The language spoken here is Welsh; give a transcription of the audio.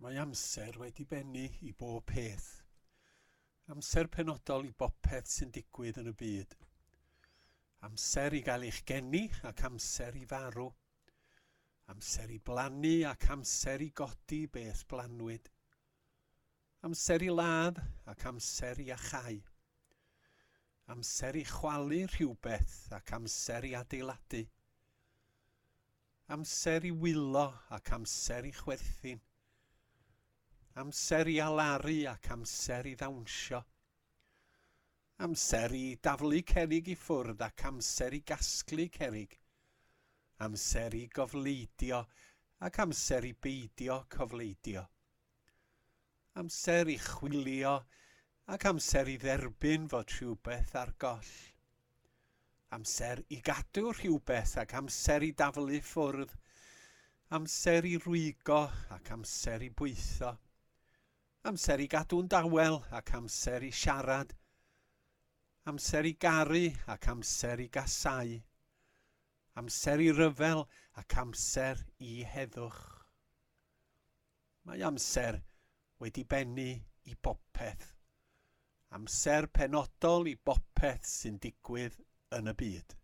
Mae amser wedi bennu i bob peth. Amser penodol i bopeth sy'n digwydd yn y byd. Amser i gael eich geni ac amser i farw. Amser i blannu ac amser i godi beth blannwyd. Amser i ladd ac amser i achau. Amser i chwalu rhywbeth ac amser i adeiladu. Amser i wylo ac amser i chwerthin. Amser i alaru ac amser i ddawnsio. Amser i daflu cerrig i ffwrdd ac amser i gasglu cerrig. Amser i gofleidio ac amser i beidio cofleidio. Amser i chwilio ac amser i dderbyn fod rhywbeth ar goll. Amser i gadw rhywbeth ac amser i daflu ffwrdd. Amser i rwygo ac amser i bwytho. Amser i gadw'n dawel ac amser i siarad. Amser i garu ac amser i gasau. Amser i ryfel ac amser i heddwch. Mae amser wedi bennu i bopeth. Amser penodol i bopeth sy'n digwydd yn y byd.